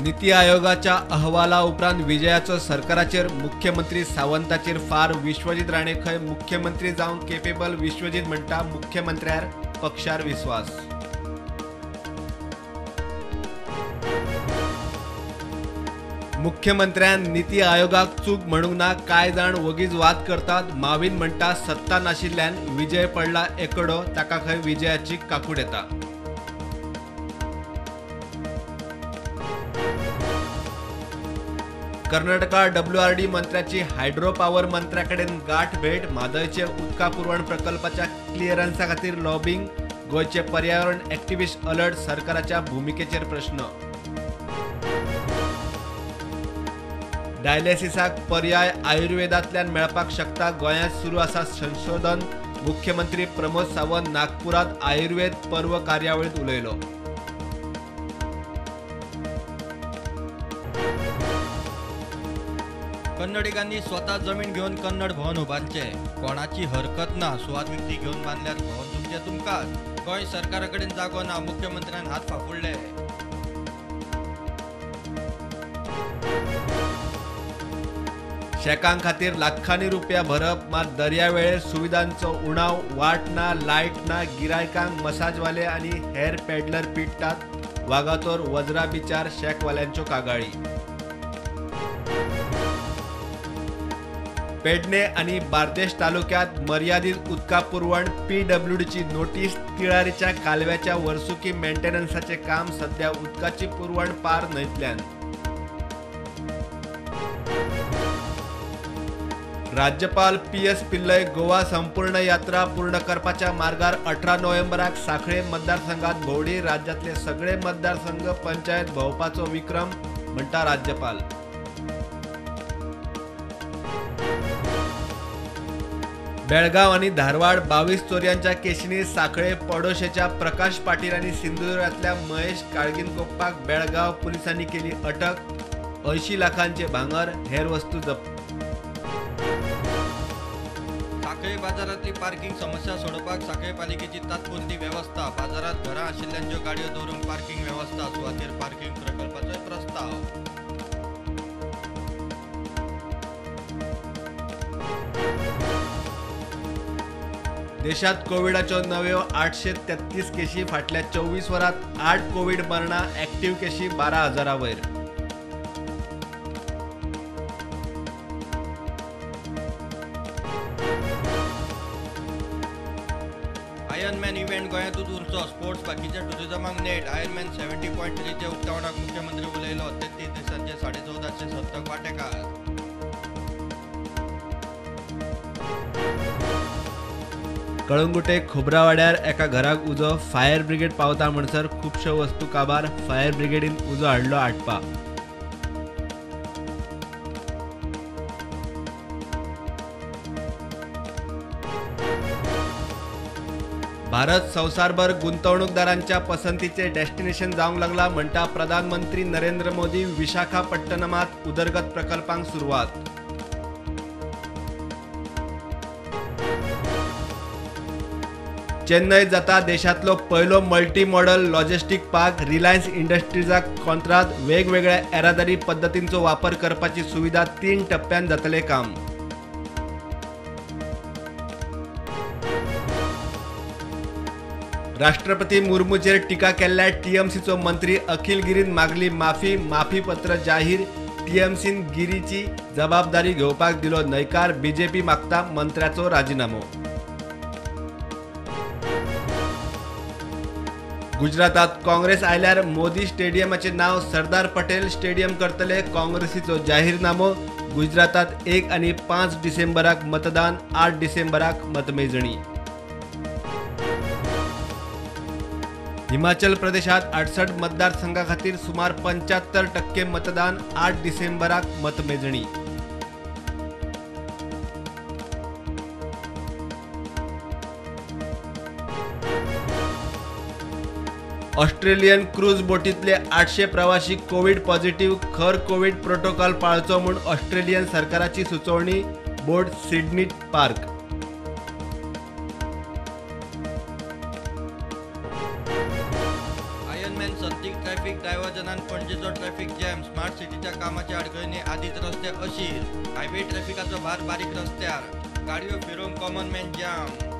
नीती आयोगाच्या अहवाला उपरांत विजयाचो सरकाराचेर मुख्यमंत्री सावंताचेर फार. विश्वजीत राणे खंय मुख्यमंत्री जावंक केपेबल. विश्वजीत म्हणटा मुख्यमंत्र्यार पक्षार विस्वास. मुख्यमंत्र्यान नीती आयोगाक चूक म्हणूंक ना, कांय जाण वगीच वाद करतात. माविन म्हणटा सत्ता नाशिल्ल्यान विजय पडला एकडो, ताका खंय विजयाची काकूट येता. कर्नाटका WRD मंत्र्याची हायड्रो पावर मंत्र्याकडेन गाठ भेट. म्हादयचे उदका पुरवण प्रकल्पाच्या क्लियरन्सा खातीर लॉबिंग. गोंयचे पर्यावरण एक्टिविस्ट अलर्ट, सरकाराच्या भुमिकेचेर प्रश्न. डायलिसिसाक पर्याय आयुर्वेदांतल्यान मेळपाक शकता. गोंयांत सुरू आसा संशोधन. मुख्यमंत्री प्रमोद सावंत नागपुरांत आयुर्वेद पर्व कार्यावळींत उलयलो. कन्नडिगांनी स्वता जमीन घेवन कन्नड भवन उबारचें, कोणाची हरकत ना. सुवात विकती घेवन बांदल्यार भवन तुमचें तुमकांच. गोंय सरकारा कडेन जागो ना, मुख्यमंत्र्यान हात फाफुडले. शॅकां खातीर लाखांनी रुपया भरप, मात दर्यावेळेर सुविधांचो उणाव. वाट ना, लायट ना, गिरायकांक मसाजवाले आनी हेर पेडलर पिडटात. वागातोर वज्रा बिचार शॅकवाल्यांच्यो कागाळी. पेडणे आनी बार्देश तालुक्यात मर्यादीत उदका पुरवण. PWDची नोटीस. तिळारीच्या कालव्याच्या वर्सुकी मेंटेनन्साचें काम सध्या उदकाची पुरवण पार न्हंयतल्यान. राज्यपाल PS Pillai Goa संपूर्ण यात्रा पूर्ण करपाच्या मार्गार 18 नोव्हेंबराक सांखळे मतदारसंघात भोंवडी. राज्यांतले सगळे मतदारसंघ पंचायत भोंवपाचो विक्रम म्हणटा राज्यपाल. बेळगांव आनी धारवाड 22 चोरयांच्या केशींनी सांखळे पडोशेच्या प्रकाश पाटील आनी सिंधुदुर्गांतल्या महेश काळगिनकोप्पाक बेळगांव पुलिसांनी केली अटक. 80 लाखांचे भांगर, हेर वस्तू जप्त. सांखळे बाजारांतली पार्किंग समस्या सोडोवपाक सांखळे पालिकेची तात्पुरती वेवस्था. बाजारांत घरां आशिल्ल्यांच्यो गाडयो दवरूंक पार्किंग वेवस्था. सुवातेर पार्किंग प्रकल्पाचोय प्रस्ताव. देशात कोविडाच्यो नव्यो 833 केशी. फाटल्या 24 वरांत 8 कोविड मरणां. ऍक्टिव्ह केशी 12,000 वयर. आयर्नमॅन इव्हेंट गोंयांतूच उरचो, स्पोर्ट्स बाकीच्या टुरिझमाक नेट. आयर्नमॅन 70.3च्या उक्तावणाक मुख्यमंत्री उलयलो. 33 देशांचे 1450 सप्तक वांटेकार. कळंगुटे खोबरावाड्यार एका घराक उजो. फायर ब्रिगेड पावता म्हणसर खुबश्यो वस्तू काबार. फायर ब्रिगेडीन उजो हाडलो आटपा. भारत संवसारभर गुंतवणूकदारांच्या पसंतीचे डेस्टिनेशन जावंक लागला म्हणटा प्रधानमंत्री नरेंद्र मोदी. विशाखापट्टणमात उदरगत प्रकल्पांक सुरवात. चेन्नय जाता देशांतलो पयलो multi modal logistic park. Reliance इंडस्ट्रीजाक कॉन्त्रात. वेगवेगळ्या येरादारी पद्दतींचो वापर करपाची सुविधा. 3 टप्प्यान जातलें काम. राष्ट्रपती मुर्मूचेर टिका केल्ल्या TMCचो मंत्री अखिल गिरीन मागली माफी. माफीपत्र जाहीर. TMCन गिरीची जबाबदारी घेवपाक दिलो न्हयकार. बीजेपी मागता मंत्र्याचो राजिनामो. गुजरातात काँग्रेस आयल्यार मोदी स्टेडियमाचें नांव सरदार पटेल स्टेडियम करतले. काँग्रेसीचो जाहीरनामो. गुजरातात 1 आनी 5 डिसेंबराक मतदान, 8 डिसेंबराक मतमेजणी. हिमाचल प्रदेशात 68 मतदारसंघा खातीर सुमार 75% मतदान, 8 डिसेंबराक मतमेजणी. ऑस्ट्रेलियन क्रूज बोटीतले 800 प्रवासी कोविड पॉझिटिव्ह. खर कोविड प्रोटोकॉल पाळचो म्हूण ऑस्ट्रेलियन सरकाराची सुचोवणी. बोट सिडनीत पार्क. आयर्नमॅन सर्तीक ट्रॅफिक डायव्हर्जनान पणजेचो ट्रॅफिक जॅम. सिटीच्या कामाच्या आडखळींनी आदींच रस्ते अशीर. हायवे ट्रॅफिकाचो भार बारीक रस्त्यार. गाडयो फिरोवंक कॉमन मॅन जाम.